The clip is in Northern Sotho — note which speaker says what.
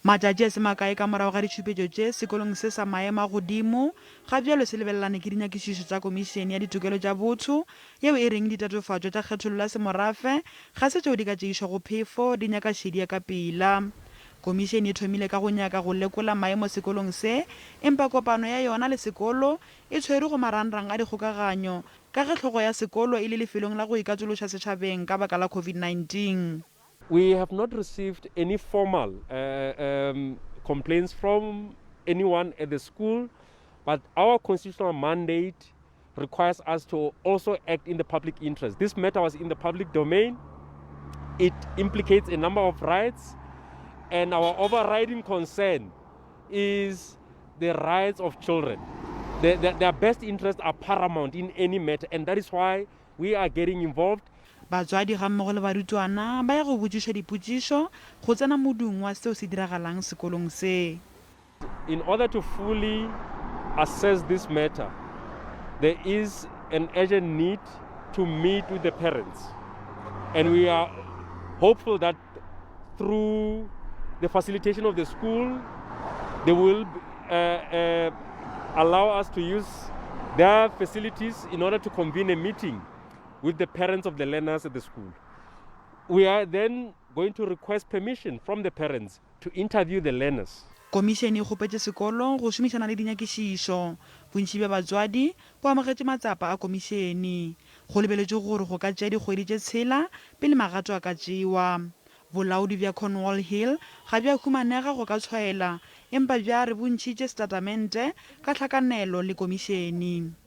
Speaker 1: Matšatši a se makae ka morago ga ditšhupetšo tše sekolong se sa maemo a godimo, ga bjalo se lebelelane ke dinyakišišo tša Komišene ya Ditokelo tša Botho yeo e reng ditatofatšo tša kgethollo ya semorafe ga se tšeo di ka tšeišwago phefo, di nyaka šedi ya ka pela. Komišene e thomile ka go nyaka go lekola maemo sekolong se, empa kopano ya yona le sekolo e tshwerwe go marangrang a dikgokaganyo ka ge hlogo ya sekolo e le lefelong la go ikatološa setšhabeng ka baka la COVID-19.
Speaker 2: We have not received any formal uh, um, complaints from anyone at the school, but our constitutional mandate requires us to also act in the public interest. This matter was in the public domain. It implicates a number of rights, and our overriding concern is the rights of children. The, the, their best interests are paramount in any matter, and that is why we are getting involved.
Speaker 1: Batswadi gammogo le barutwana ba ya go botšišwa dipotšišo go tsena modung wa seo se diragalang sekolong se.
Speaker 2: In order to fully assess this matter, there is an urgent need to meet with the parents. And we are hopeful that through the facilitation of the school, they will uh, uh, allow us to use their facilities in order to convene a meeting with the parents of the learners at the school. We are then going to request permission from the parents to interview the learners.
Speaker 1: Komišene e kgopetše sekolo go šomišana le dinyakišišo. Bontši bja batswadi bo amogetše matsapa a komišene. Go lebeletšwe gore go ka tšea dikgwedi tše tshela pele magato a ka tšewa. Bolaodi bja Cornwall Hill ga bja humanega go ka tshwaela, empa bja re bo ntšhitše setatamente ka hlakanelo le komišene.